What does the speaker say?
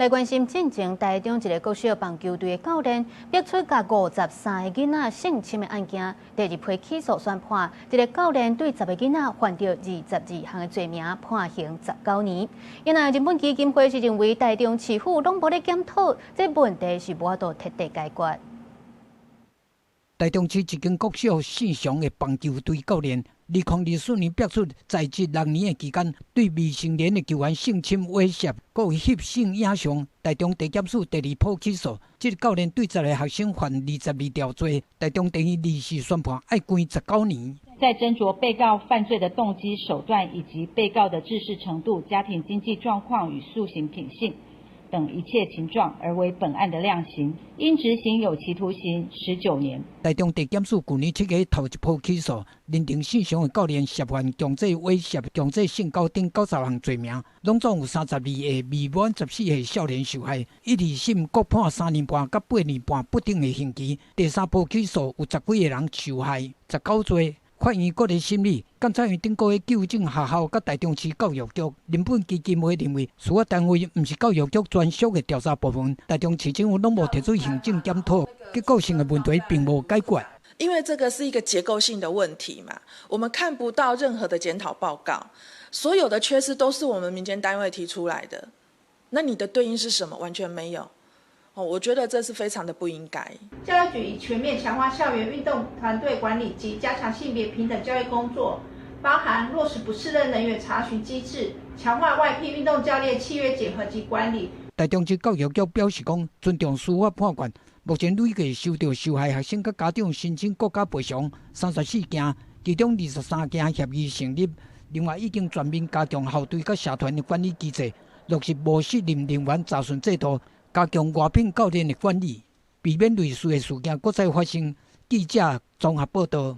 來關心進前台中一个國小棒球隊的教練，逼出共53个囡仔性侵的案件，第二批起訴宣判，這个教練對10个囡仔犯著22項的罪名，判刑19年。因為人本基金會是認為台中市府攏無咧檢討，這問題是無法度徹底解決。台中市一間國小姓常的棒球隊教練，2024年爆出在職6年的期間，對未成年的球員性侵猥褻，閣有翕性影像。台中地檢署第二波起訴，這个教練對10个學生犯22條罪，台中地院二四宣判愛關19年。在斟酌被告犯罪的動機、手段以及被告的知識程度、家庭經濟狀況與素行品性等一切情狀，而為本案的量刑，應執行有期徒刑19年。台中地檢署舊年7月頭一波起訴，認定姓常的教練涉犯強制猥褻、強制性交等90項罪名，攏總有32個未滿14歲少年受害，一、二審各判3年半佮8年半不等的刑期。第三波起訴有10幾個人受害，19罪。法院閣咧審理，監察院頂個月糾正學校佮台中市教育局。人本基金會認為，司法單位毋是教育局專屬的調查部門，台中市政府攏無提出行政檢討，結構性的問題並無解決。因為這個是一個結構性的問題嘛，我們看不到任何的檢討報告，所有的缺失都是我們民間單位提出來的，那你的對應是什麼？完全沒有。哦，我覺得這是非常的不應該。教育局已全面強化校園運動團隊管理及加強性別平等教育工作，包含落實不適任人員查詢機制，強化外聘運動教練契約檢核及管理。台中市教育局表示講，尊重司法判決，目前累計收到受害學生佮家長申請國家賠償34件，其中23件協議成立。另外，已經全面加強校隊佮社團的管理機制，落實無適任人員查詢制度，加強外聘教練的管理，避免類似的事件閣再發生。記者綜合報道。